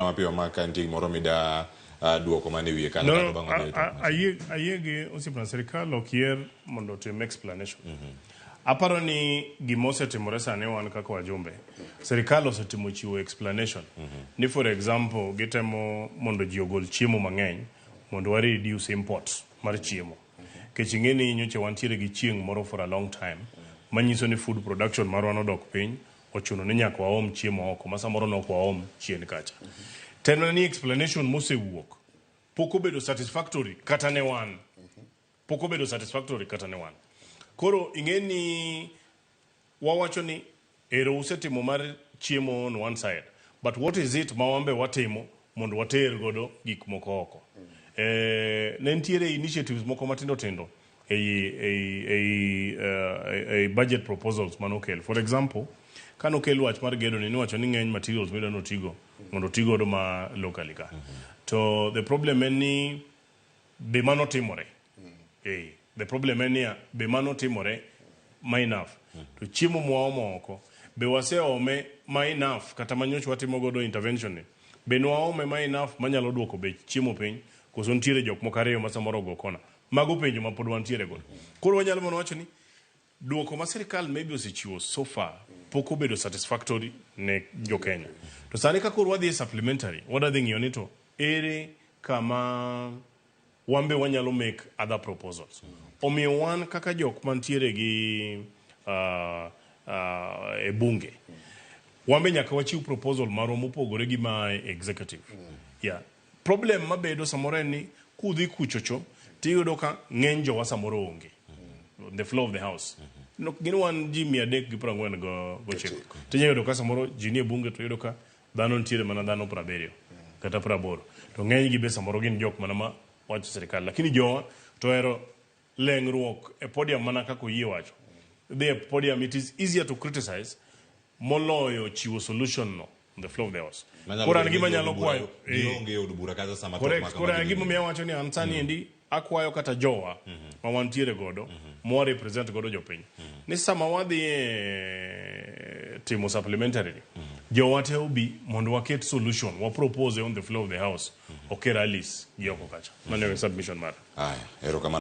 mapiyo ma ka nitie gimoro mida duoko mana e wiye kanyo No, kato bang' wadhi e twak machielo. Ayie gi osiepna, sirikal ok yier mondo otim explanation. Aparo ni gima osetimore sani wan kaka wajumbe, sirikal osetimo chiwo explanation ni, for example, gitemo mondo ji ogol chiemo mang'eny mondo wa reduce import mar chiemo. Nikech ing'e ni nyocha wantiere gi chieng' moro for a long time manyiso ni food production marwa nodok piny, ochuno ni nyaka waom chiemo oko ma samoro nok waom chien kacha. Ten mana ni explanation mosewuok pok obedo satisfactory kata ne wan. Pok obedo satisfactory kata ne wan. Koro ing'e ni wawacho ni ero usetimo mar chiemo on one side, but what is it ma wan be watimo mondo water godo gik moko oko? Ne nitiere initiatives moko matindo tindo ei budget proposals manokel. For example, kanokel wach mar gedo ni, niwacho ni ng'eny materials midwa notigo mondo oti godo ma locally ka. To the problem en ni be mano timore? The problem en niya, be mano timore ma enough? To chiemo mwaomo oko, be waseome ma enough kata ma nyocha watimo godo intervention ni? Be nwaome ma enough manyalo duoko bech chiemo piny? Koso nitiere jok moko ariyo ma samoro ogo kona? Mago penjo ma pod wantiere godo. Koro wanyalo mana wacho ni duoko ma sirikal maybe osechiwo so far pok obedo satisfactory ne jo Kenya. To sani ka koro wadhi e supplementary, wadwa dhi ng'iyo ni to ere kama wan be wanyalo make other proposals. Omiyo wan kaka jok mantiere gi e bunge, wan be nyaka wachiw proposal marwa mopogore gi ma executive. Yeah. Problem mabedo samoro en ni kudhi kuchocho tiyudo ka ng'eny jowa samoro onge on the floor of the house. No, gin wan ji 349. Tinyalo yudo ka samoro ji nie bunge to iyudo ka dhano nitiere mana dhano 70 kata 80. To ng'eny gi be samoro gin jok mana ma wacho sirikal. Lakini jowa to ohero leng'ruok e podium mana kaka oyie wacho. Dhi e podium, it is easier to criticize moloyo chiwo solution no on the floor of the house. Manyalo Koro an bedo ni gima nyalo jood bura kwayo. Gionge e od bura kata sama twak Correct. ma kama Koro an dhi gima omiyo awacho ni an sani endi akwayo kata jowa ma wantiere godo ma represent godo jopiny ni sama wadhi e timo supplementary ni jowa te obi mondo waket solution wa propose on the floor of the house, ok e rallies gi oko kacha. Mano e submission mara. Aya, erokamano.